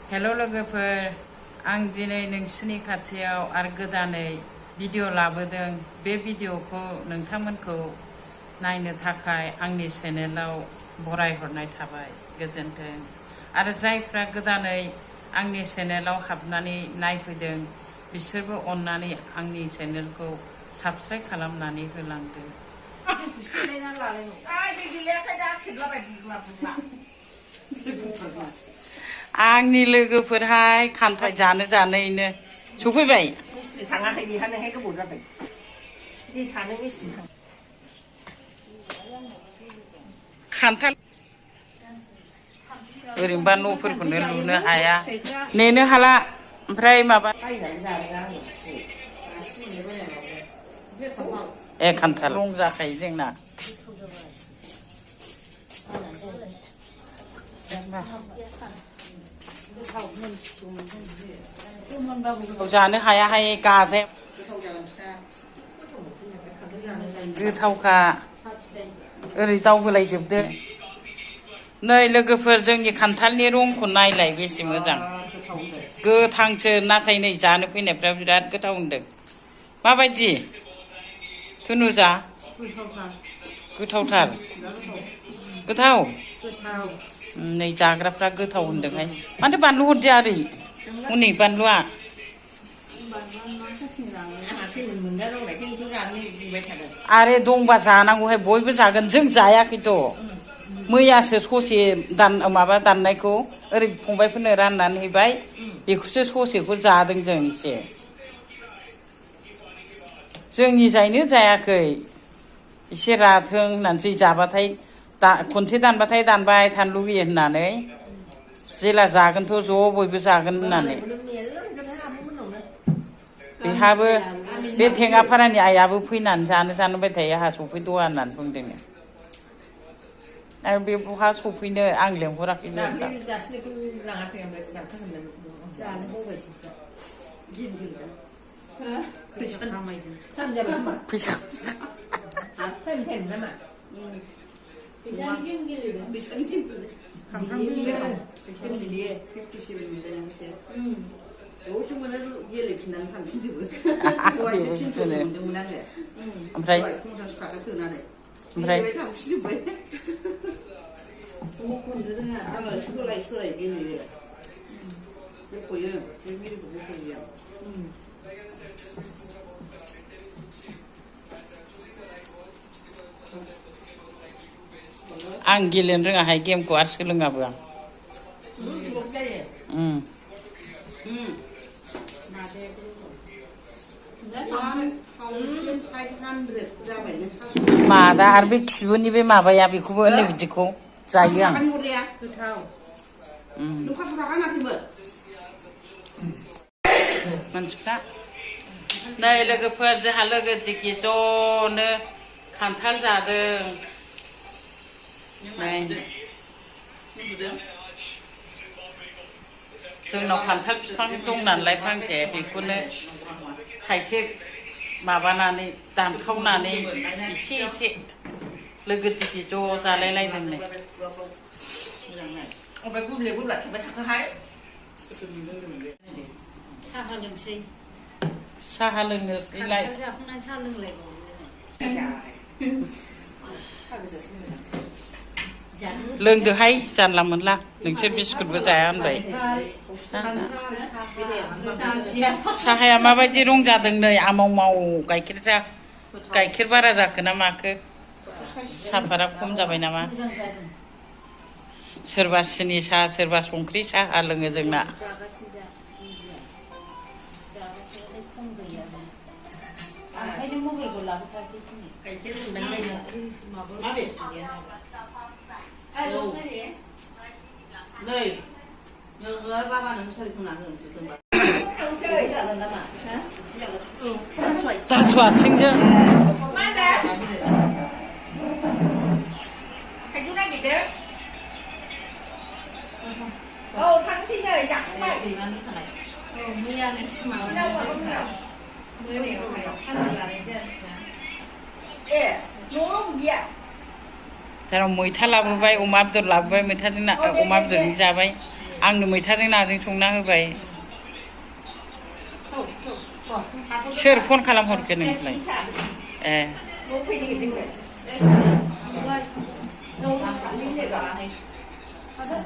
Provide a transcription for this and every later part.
हेल' लोगोफोर आं दिनै नोंसिनि खाथियाव आरो गोदानै भिडिअ लाबोदों बे भिडिअखौ नोंथांमोनखौ नायनो थाखाय आंनि चेनेलाव बरायहरनाय थाबाय गोजोन्थों आरो जायफ्रा गोदानै आंनि चेनेलाव हाबनानै नायफैदों बिसोरबो अननानै आंनि चेनेलखौ साबस्क्राइब खालामनानै होलांदो आंनि लोगोफोरहाय खान्थाल जानो जानायनो सफैबाय मिस्थि थाङाखै बेहानोहाय गोबाव जाबाय बे थानो मिस्थि थां खान्थाल ओरैनोबा न'फोरखौनो लुनो हाया नेनो हाला ओमफ्राय माबा ए खान्थाल लं जाखायो जोंना जानो हायाहाय गाजोब गोथावखा ओरै दावहोलायजोबदो नै लोगोफोर जोंनि खान्थालनि रंखौ नायलाय बेसे मोजां गोथांसो नाथाय नै जानो फैनायफ्रा बिराद गोथाव होनदों माबायदि थुनुजा गोथावथार गोथाव नै जाग्राफ्रा गोथाव होनदोंहाय माथो बानलु हरदिया ओरै हनै बानलुआ आरे दंबा जानांगौहाय बयबो जागोन जों जायाखैथ' मैयासो ससे माबा दाननायखौ ओरै फंबायफोरनो राननानै हैबाय बेखौसो ससेखौ जादों जों एसे जोंनि जायनो जायाखै एसे राथों होननानैसै जाबाथाय खनसे दानबाथाय दानबाय थानो लुगैयो होननानै जेला जागोनथ' ज' बयबो जागोन होननानै बेहाबो बे थेङाफारानि आइयाबो फैनानै जानो थायो आंहा सफैद'आ होननानै बुंदों आरो बे बहा सफैनो आं लेंहराखैनो फैसा ओमफ्राय आं गेलेनो रोङाहाय गेमखौ आरो सोलोङाबो आं मादा आरो बे खिबुनि बे माबाया बेखौबो नै बिदिखौ जायो आं मानसिफ्रा नै लोगोफोर जोंहा लोगो दिगि ज'नो खान्थाल जादों जोंनाव खान्थाल बिफां दं नालाय फांसे बेखौनो थाइसे माबानानै दानखावनानै एसे एसे लोगो दिगि ज' जालायलायदों साहा लोंनोसैलाय लोंदोहाय जानला मोनला नोंसोर बिस्कुटबो जाया होनबाय साहाया माबायदि रं जादों नै आमाव माव गाइखेर बारा जाखो ना माखो साहाफोरा खम जाबाय नामा सोरबा सिनि साहा सोरबा संख्रि साहा लोङो जोंना थास' आथिंजों मैथा लाबोबाय अमा बेदर लाबोबाय मैथाजों अमा बेदरजों जाबाय आंनो मैथाजों नाजों संना होबाय सोर फन खालामहरखो नोंलाय ए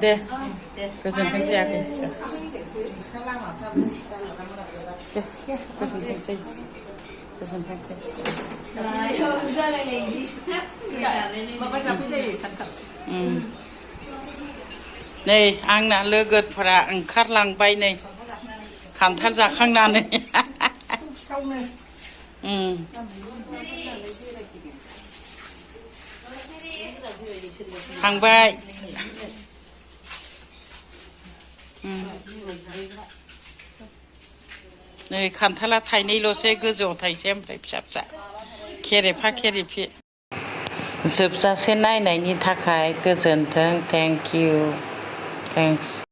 दे गोजोन्थों जायाखै गोजोन्थों नै आंना लोगोफोरा ओंखारलांबाय नै खान्थाल जाखांनानै थांबाय नै खान्थाला थाइनैल'सै गोजौआव थाइसे ओमफ्राय फिसा फिसा खेरेफा खेरेफि जोबजासे नायनायनि थाखाय गोजोन्थों थेंक इउ थेंक्स